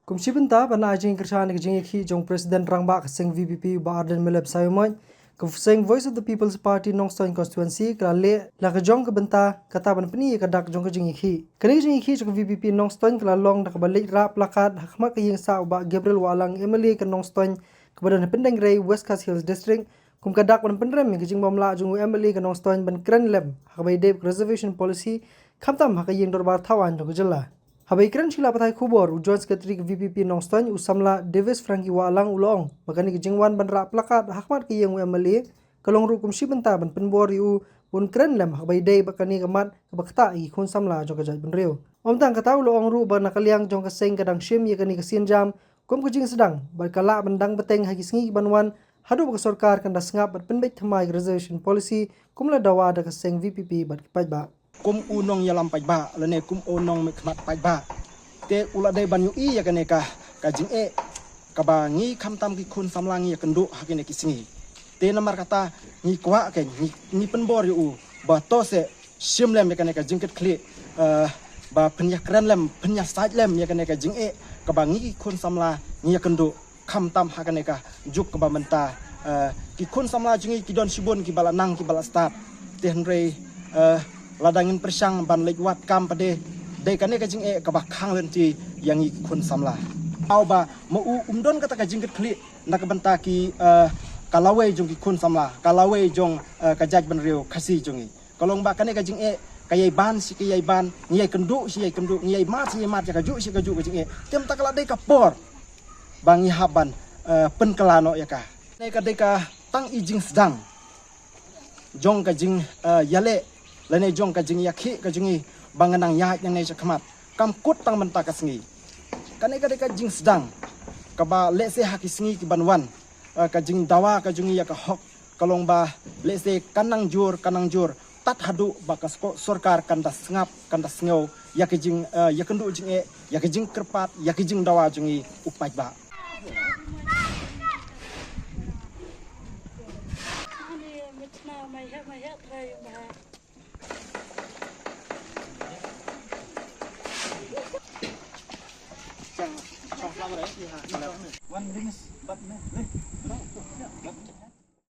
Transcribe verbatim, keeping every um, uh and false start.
Kum shi bynta ban ai jingkyrshan ïa ka jingïakhih jong President Rangbah ka seng VPP Bah Ardent Miller Basaiawmoit, ka seng Voice of the People's Party Nongstoiñ Constituency ka la leh la ka jong ka bynta kata ban pyni ïa ka dak jong ka jingïakhih. Kane ka jingïakhih jong ka VPP Nongstoiñ ka la long da kaba leit rah placard ha khmat ka ïingsah u Bah Gabriel Wahlang, MLA ka Nongstoiñ, kaba don ha Pyndengrei, West Khasi Hills District, kum ka dak ban pynrem ïa ka jingbymlah jong u MLA ka Nongstoiñ ban kren lem ha kaba ïadei bad ka reservation policy, khamtam ha ka ïing dorbar thaw aiñ jong ka jylla. Haba ïakren sha ki lad pathai khubor, u Joint Secretary ka VPP Nongstoiñ, u samla Davis Frankie Wahlang, u la ong ba kane ka jingwan ban rah placard ha khmat ka ïing u MLA ka long ruh kum shi bynta ban pynbor ïa u ban kren lem ha kaba ïadei bad kane ka mat kaba ktah ïa ki khun samla jong ka jaitbynriew. Ym tang kata, u la ong ruh ba na ka liang jong ka seng ka dang shim ïa kane ka sienjam kum ka jingsdang bad ka lah ban dang bteng ha ki sngi ki ban wan, haduh ba ka sorkar kan da sngap bad pynbeit thymmai ka reservation policy kum la dawa da ka seng VPP bad ki paidbah. Kum u nongïalam paidbah lane kum u nongmihkhmat paidbah, te u la dei ban ïohi ïa kane ka, ka jingeh kaba ngi khamtam ki khun samla ngi ïakynduh ha kine ki sngi. Te namar kata ngi kwah, ke ngi, ngi pynbor ïa u ba to se shim lem ïa kane ka jingkitkhlieh, eh, ba pynïakren lem, pynïasaid lem ïa kane ka jingeh kaba ngi ki khun samla ngi ïakynduh, khamtam ha kane ka juk kaba mynta. Eh, ki khun samla jong ngi ki don shibun kiba la nang kiba la stad. Te hynrei, eh, lada ngin pyrshang ban leit wad kam pat, dei kane ka jingeh kaba khang lynti ïa ngi ki khun samla. Haba ma u um don kata ka jingkitkhlieh na ka bynta ki, eh, ka lawei jong ki khun samla, ka lawei jong, eh, ka jaitbynriew Khasi jong ngi. Ka long ba kane ka jingeh ka ïai ban shi ka ïai ban, ngi ïai kynduh shi ïai kynduh, ngi ïai mad shi ïai mad, ïa kajuh shi kajuh ka jingeh. Te mynta ka la dei ka por ba ngi hap ban, eh, pynkylla noh ïa ka. Kane ka dei ka tang i jingsdang jong ka jing, eh, ïaleh lane jong ka jingïakhih ka jong ngi ba ngan nang ïaid nangne shakhmat. Kam kut tang mynta ka sngi. Kane ka dei ka jingsdang kaba lehse ha ki sngi ki ban wan, eh, ka jingdawa ka jong ngi ïa ka hok ka long ba lehse kan nang jur, kan nang jur tad haduh ba ka sko-, sorkar kan da sngap, kan da sngew ïa ka jing, eh, ïakynduh jingeh, ïa ka jingkyrpad, ïa ka jingdawa jong ngi u paidbah.